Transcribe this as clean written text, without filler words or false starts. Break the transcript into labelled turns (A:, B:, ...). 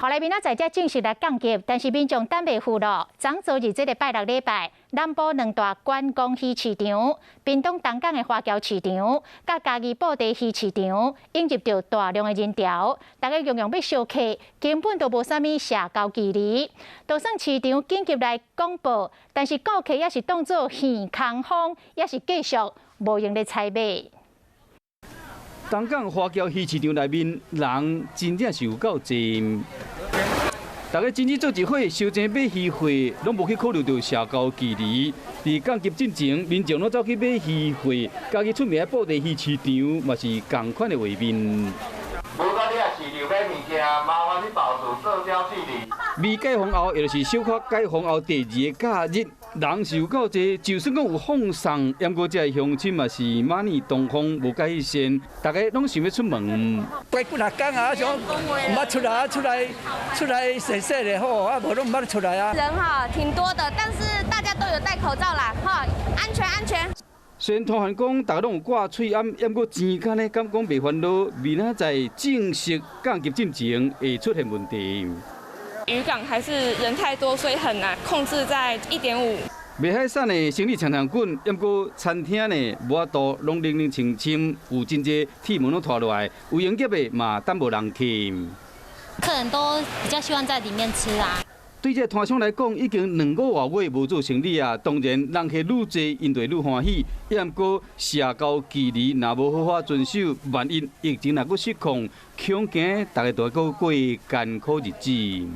A: 予來明仔載才正式來降級，但是民眾等袂赴囉。昨昨日這个拜六禮拜，南部兩大觀光魚市場、屏東東港的華僑市場、佮嘉義布袋魚市場，湧入著大量的人潮，大家樣樣欲相客，根本就無啥物社交距離。就算市場緊急來廣播，但是顧客也是當做耳空風，也是繼續無閒咧採買。
B: 東港華僑魚市場內面人真正是有夠濟，大家真正做一伙，相爭買魚貨，攏無去考慮著社交距離。佇降級進前，民眾攏走去買魚貨，嘉義出名的布袋魚市場嘛是仝款的畫面。
C: 如果你也是欲買物件，麻煩你保持社交距離。
B: 未解封後，也就是小可解封後第二个假日，人是有夠濟，就算講有放送，毋過這鄉親嘛是馬年東風無介意先，大家攏想欲出門。
D: 過幾若工啊，想毋捌出來，出來出來踅踅咧好，啊無攏毋捌出來啊。
E: 人哈挺多的，但是大家都有戴口罩啦，哈，安全安全。
B: 雖然攤販講，大家攏有掛喙罨，毋過錢間呢，敢講袂煩惱，明仔載正式降級進前會出現問題。
F: 漁港還是人太多，所以很難控制在1.5。
B: 賣海產的生意常常滾，毋過餐廳呢無法度攏冷冷清清，有真濟鐵門攏拖落來，有營業的嘛等無人去。
G: 客人都比較喜歡在裡面吃啊。
B: 對這攤商來講，已經2個外月無做生意啊，當然人客愈濟，𪜶就愈歡喜。毋過社交距離若無好好遵守，萬一疫情若閣失控，恐驚大家都閣過艱苦日子。